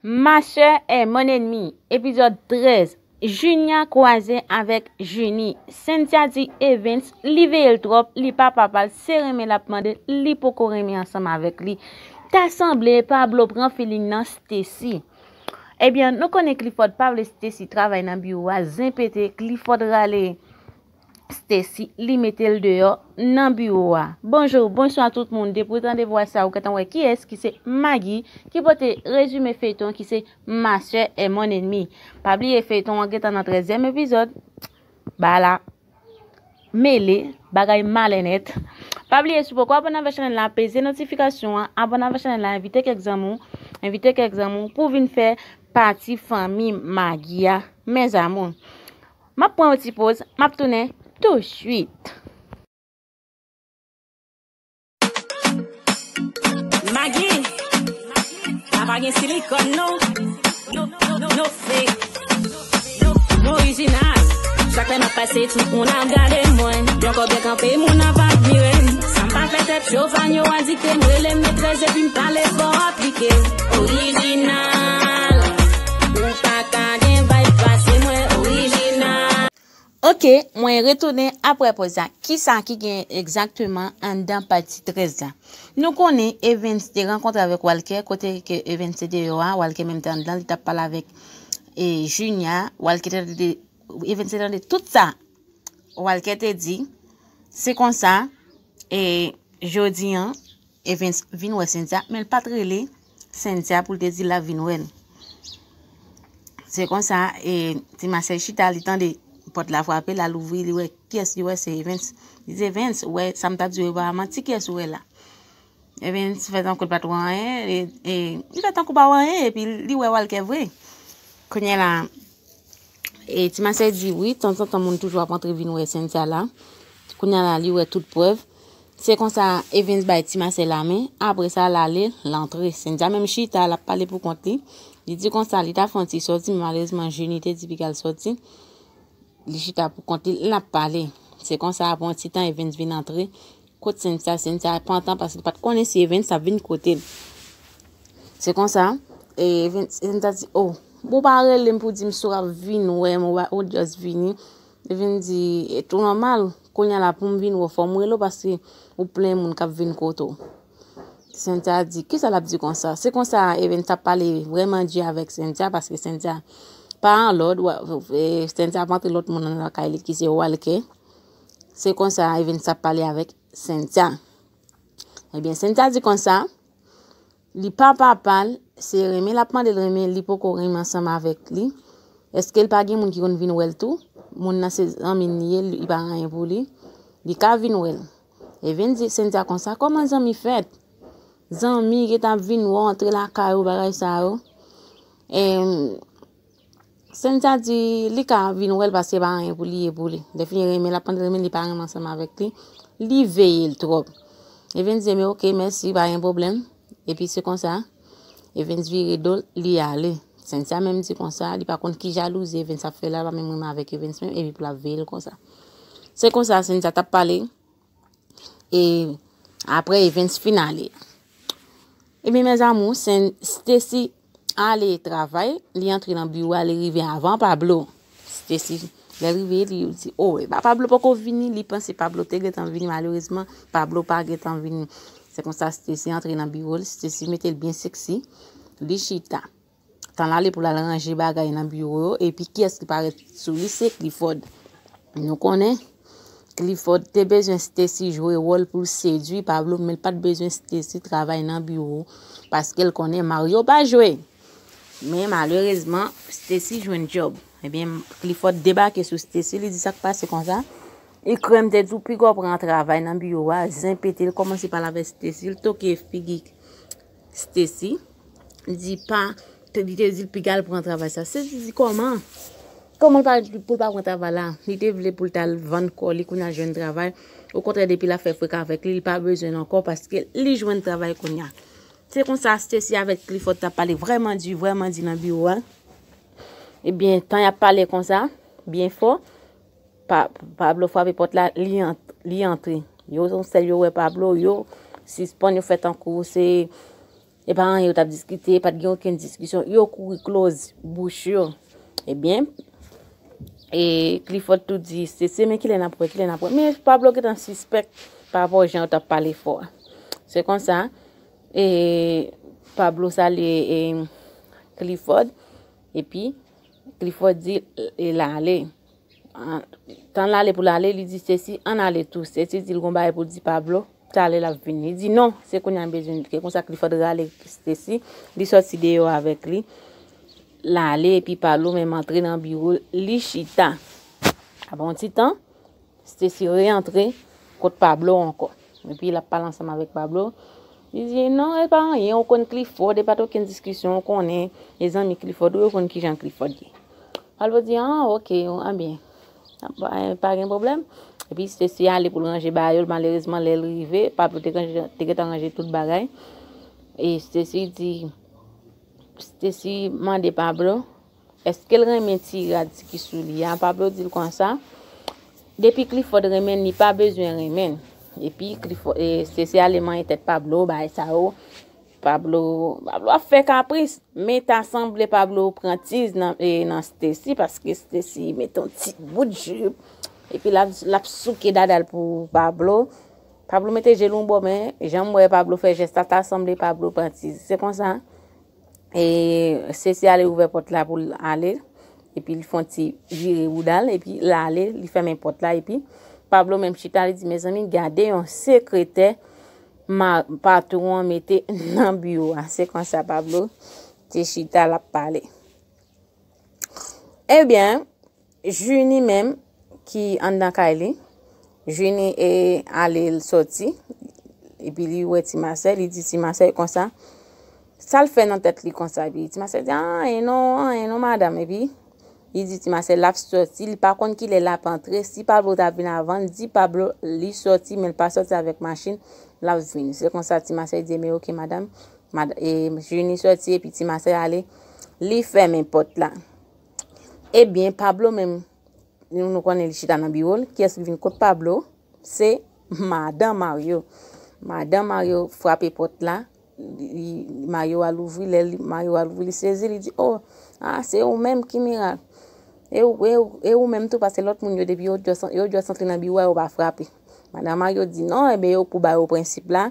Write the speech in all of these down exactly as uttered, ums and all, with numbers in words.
Ma sœur est mon ennemi, epizòd trèz. Junia kwaze avèk Junie. Cynthia di Evens, li veye l twòp, li pa papa l, se renmen l ap mande l, li poko renmen ansanm avèk li. Ta sanble Pablo pran feeling nan Stacy. Ebyen, nou konnen Clifford pa vle Stacy travay nan biwo a, zen pete, Clifford rale Stacy, li mete l deyò nan biwo a. Bonjou, bonswa tout moun. Depi w tande vwa sa, ou gentan wè kiyès ki se Maggie ki pote rezime feyton ki se Ma sœur est mon ennemi. Pa bliye feyton an gentan nan trèzyèm epizòd. Bagay la mele, bagay male nèt. Pa bliye si w poko abòne avèk chanèl la, peze notifikasyon an, abòne avèk chanèl la, envite kèk zanmi w, envite kèk zanmi w pou vin fè pati fanmi Maggie a, mes amours. M ap pran yon ti poz, m ap tounen tousuit. Maggie, la pa gen silikòn non. No, no, no, no fake. No, no orijinal. Chak lè m ap pase tout moun ap gade mwen. Yon kò byen kanpe moun ap admire m. Sa m pa fè tèt cho fan yo adikte m. Rele m metrès epi m pale fò aplike. Orijinal. Ou pa ka gen vibe pase mwen orijinal. Ok, mwen retounen aprè poz la. Kisa ki gen egzakteman anndan pati trèz la? Nou konnen Evens te rankontre avèk Walker, kote ke Evens te deyò a, Walker menm te anndan, li t ap pale avèk e, Junia, Walker te tande, Evens te tande tout sa Walker te di. Se konsa, e, jodi an, Evens vin wè Cynthia, men l pa t rele Cynthia pou l te di l ap vin wè l. Se konsa, e, ti masè chita, li tande pòt la frape, l al ouvri, li wè kiyès li wè, se Evens. Li di, Evens, ou wè sa m t ap di w yo pa manti, kiyès ou wè la? Evens fè tankou l pa t wè anyen, e, e, li fè tankou pa wè anyen, epi li wè Walker vre. Kounye a la, e, ti masè di wi, tanzantan moun toujou ap antre vin wè Cynthia la. Kounye a la, li wè tout prèv. Se konsa Evens bay ti masè lamen, apre sa l ale, l antre. Cynthia menm chita, l ap pale pou kont li. Li di konsa, li ta fè yon ti sòti, men malerezman Junie te di piga l sòti. Li chita pou kont li, l ap pale. Se konsa, apre yon ti tan, Evens vin antre kot Cynthia. Cynthia pantan paske li pa t konnen si Evens t ap vin kote l. Se konsa, e, Evens, Cynthia di, oh, ou pa rele m pou di m si w ap vin wè m, ou just vini. Evens di, e tou nòmal, kounye a la pou m vin wè w, fò m rele w paske ou plen moun k ap vin kote w. Cynthia di, kisa l ap di konsa? Se konsa Evens t ap pale vrèman di avèk Cynthia, paske Cynthia pa an lòd, e, Cynthia ap antre lòt moun nan lakay li ki se Walker. Se konsa Evens t ap pale avèk Cynthia. Ebyen, Cynthia di konsa, li pa papa l, se renmen l ap mande l renmen, li poko renmen ansanm avèk li. Èske l pa gen moun ki konn vin wè l tou? Moun nan se zanmi l li ye, li pa anyen pou li. Li ka vin wè l. Evens di Cynthia konsa, kòman zanmi fèt? Zanmi ki t ap vin wè w antre lakay ou, bagay sa yo. Em, Cynthia di li ka vin wè l paske pa anyen pou li ye pou li. Lèfini renmen l ap mande renmen, li pa renmen ansanm avèk li. Li veye l twòp. Evens di, men ok, mèsi, pa gen pwoblèm. Epi se konsa, Evens vire do l, li ale. Cynthia menm di konsa, li pa konn ki jalouzi Evens ap fè la, l pa menm renmen avèk Evens menm, epi pou l ap veye l konsa. Se konsa Cynthia t ap pale, e apre Evens fin ale. Ebyen, mes amours, Stacy ale travay, li antre nan biwo a, li rive avan Pablo. Stacy, lè l rive, li di, oh, e pa Pablo poko vini, li panse Pablo te gentan vini, malerezman, Pablo pa gentan vini. Se konsa Stacy antre nan biwo l, Stacy mete l byen seksi, li chita. Tan l ale pou l al ranje bagay nan biwo yo, epi kiyès ki parèt sou li? Se Clifford. Nou konnen Clifford te bezwen Stacy jwe wòl pou l sedui Pablo, men l pa t bezwen Stacy travay nan biwo, paske l konnen Mario pa jwe. Men malerezman, Stacy jwenn djòb. Ebyen, Clifford debake sou Stacy, li di sa k pase konsa. Ekrèm te di w piga w pran travay nan biwo a, zen pete, l kòmanse pale avèk Stacy, l toke figi Stacy, di pa, te, li te di l piga l pran travay sa. Stacy di kòman? Kòman l pa, pou l pa pran travay la? Li te vle pou l t al vann kò li, kounye a l jwenn travay. Okontrè, depi l ap fè freka avèk li, li pa bezwen l ankò paske li jwenn travay kounye a. Se konsa Stacy avèk Clifford t ap pale vrèman di, vrèman di nan biwo a. Ebyen, tan y ap pale konsa, byen fò, Pa, Pablo frape pòt la, li ant, li antre. Yo, yon sèl yo wè Pablo, yo sispann, yo fè tankou se E pa anyen yo t ap diskite, pa t gen okenn diskisyon. Yo kouri close bouch yo. Ebyen, e Clifford tou di Stacy, men kilè n ap wè, kilè n ap wè. Men Pablo gentan sispèk pa rapò jan yo t ap pale fò a. Se konsa, e Pablo salye e Clifford, epi Clifford di e l ale. An, tan l ale pou l ale, li di Stacy, ann ale tou. Stacy di l gon bagay pou l di Pablo, talè l ap vini. Li di non, se kounye a m bezwen li. Se konsa Clifford rale Stacy, li sòti deyò avèk li. L ale, epi Pablo menm antre nan biwo, li chita. Apre yon ti tan, Stacy reantre kot Pablo ankò. Epi l ap pale ansanm avèk Pablo. Li di non, e pa anyen, ou konn Clifford, e pa t okenn diskisyon, ou konnen, e zanmi Clifford, ou konn kijan Clifford ye. Pablo di, ah, ok, ah, byen. Pa, pa gen pwoblèm. Epi Stacy ale pou l ranje bagay yo, malerezman, lè l rive, Pablo te ranje, te gentan ranje tout bagay. E Stacy di, Stacy mande Pablo, èske l renmen ti rad ki sou li a? Pablo di l konsa, depi Clifford renmen l, li pa bezwen renmen l. Epi Clifford, e, Stacy ale manyen tèt Pablo, bagay sa yo. Pablo, Pablo ap fè kapris, men ta sanble Pablo pran tiz nan, e, nan Stacy, paske Stacy mete yon ti bout jip. Epi l ap, l ap souke dada l pou Pablo. Pablo mete je l yon bò, men jan m wè Pablo fè jès la, ta sanble Pablo pran tiz. Se konsa, e, Stacy ale ouvè pòt la pou l ale. Epi l fè yon ti vire bouda l, epi l ale, li fèmen pòt la, epi Pablo menm chita, li di, mezanmi, gade yon sekretè ma-, patwon an mete nan biwo a. Se konsa Pablo te chita, l ap pale. Ebyen, Junie menm ki anndan kay li, Junie e ale l sòti, epi li wè Ti Masèy, li di Ti Masèy konsa, sa l fè nan tèt li konsa, epi Ti Masèy di, anyen non, anyen non, madanm, epi li di Ti Masèy l ap sòti, li pa konn kilè l ap antre, si Pablo ta vin avan l, di Pablo li sòti, men l pa sòti avèk machin, l ap vini. Se konsa Ti Masèy di, men ok, madanm, mad-, e, Junie sòti, epi Ti Masèy ale, li fèmen pòt la. Ebyen, Pablo menm, nou, nou konnen li chita nan biwo l. Kiyès ki vin kot Pablo? Se madan Mario. Madan Mario frape pòt la. Li, Mario al ouvri, lè li, Mario al ouvri, li sezi, li di, oh, ah, se ou menm, ki mirak. E ou, e ou, e ou menm tou, paske lòt moun yo, depi yo just, yo just antre nan biwo a, yo pa frape. Madan Mario di, non, ebyen, yo pou ba yo prensip la.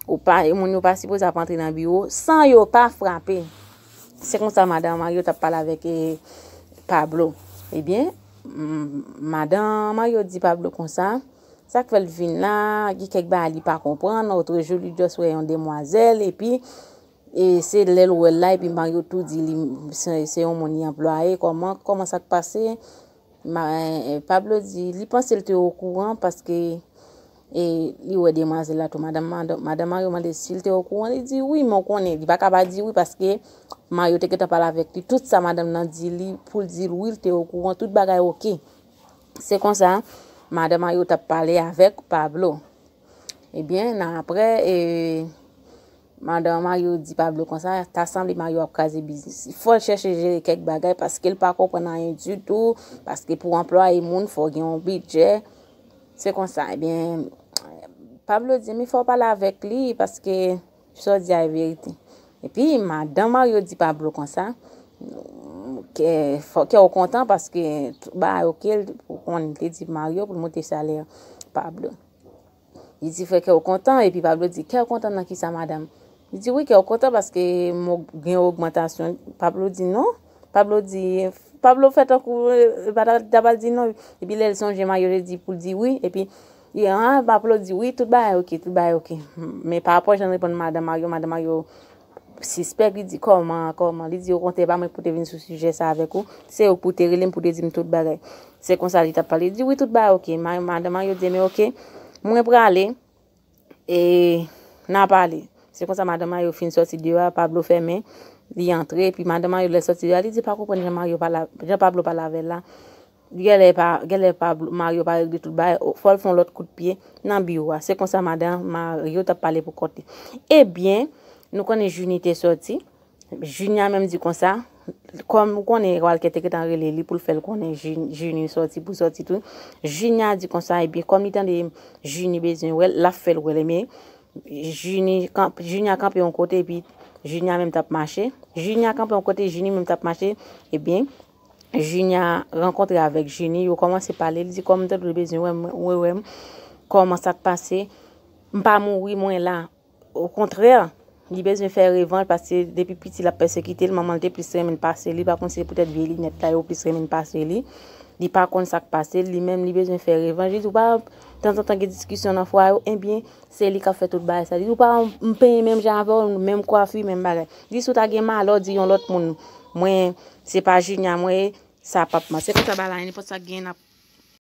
Ou pa, moun yo pa sipoze ap antre nan biwo san yo pa frape. Se konsa madan Mario t ap pale avèk, e, Pablo. Ebyen, m-, madan Mario di Pablo konsa, sa k fè l vin la, gen kèk bagay li pa konprann. Lòt jou, li just wè yon demwazèl, epi, e, se lè l wè l la, epi Mario tou di li, se, se yon moun li anplwaye, kòman, kòman sa k pase? Ma-, eh, Pablo di, li panse l te okouran paske, eh, li wè demwazèl la tou. Madanm, madanm, madanm Mario mande si l te okouran. Li di, wi, men w konnen, li pa ka pa di wi paske Mario te gentan pale avèk li. Tout sa madanm nan di li, pou l di l wi, l te okouran, tout bagay oke. Se konsa, madanm Mario t ap pale avèk Pablo. Ebyen, nan apre, eh, madanm Mario di Pablo konsa, ta sanble Mario ap kraze biznis li. Fò l chèche jere kèk bagay paske l pa konprann anyen ditou, paske pou anplwaye moun, fò gen yon bidjè. Se konsa, ebyen, Pablo di, men fò w pale avèk li, paske sa w di a e verite. Epi, madanm Mario di Pablo konsa, kè, fò kè w kontan, paske tout bagay oke, ou konnen, li te di Mario pou l monte salè Pablo. Li di, frè, kè w kontan? Epi Pablo di, kè w kontan nan kisa, madanm? Li di, wi, kè w kontan paske m og-, gen ogmantasyon. Pablo di, non. Pablo di, Pablo fè tankou, eh, pa ta, ta pral di non. Epi lè l sonje Mario te di pou l di wi. Epi, li, ah, Pablo di, wi, tout bagay oke, tout bagay oke. Men pa rapò jan l reponn madanm Mario, madanm Mario sispèk, li di, kòman, kòman? Li di, okontrè, pa mwen pou te vin sou sijè sa avèk ou. Se ou pou te rele m, pou te di m tout bagay. Se konsa li t ap pale. Li di, wi, tout bagay oke. Ma-, madanm Mario di, men oke, mwen prale, e n a pale. Se konsa madanm Mario fin sòti deyò a, Pablo fèmen, li antre, epi madanm Mario lè sòti deyò a, li di pa konprann jan Mario pale, jan Pablo pale avè l la. Genlè pa, genlè Pablo, Mario pa regle tout bagay, o, fò l fè yon lòt kout pye nan biwo a. Se konsa madanm Mario t ap pale pou kont li. Ebyen, nou konnen Junie te sòti. Junie a menm di konsa, kòm ou konnen Walker te gentan rele li pou l fè l konnen Ju-, Junie sòti pou sòti tou. Junie a di konsa, ebyen, kòm li tande Junie bezwen wè l, l ap fè l wè l. Men Junie kanp-, Junie a kanpe yon kote, epi Junia menm t ap mache. Junia kanpe yon kote, Junie menm t ap mache. Ebyen, Junia rankontre avèk Junie, yo kòmanse pale, li di, "Kòman tande w bezwen wè m, wè, wè m, kòman sa k pase? M pa mouri, mwen la." Okontrè, li bezwen fè revanj paske depi piti l ap pèsekite l, manman l te plis renmen l pase li, pa konn se poutèt vye linèt la yo plis renmen l pase li. Li pa konn sa k pase l, li menm li bezwen fè revanj. Li di, "Ou pa, tanzantan gen diskisyon nan fwa yo, ebyen, se li k ap fè tout bagay sa." Li di, "Ou pa, m penyen menm jan avè w, menm kwafi, menm bagay." Li di, "Si w ta gen malè, w di yon lòt moun, mwen, se pa Junia mwen ye, sa p ap mache." Se konsa bagay la, nenpòt sa k gen, n ap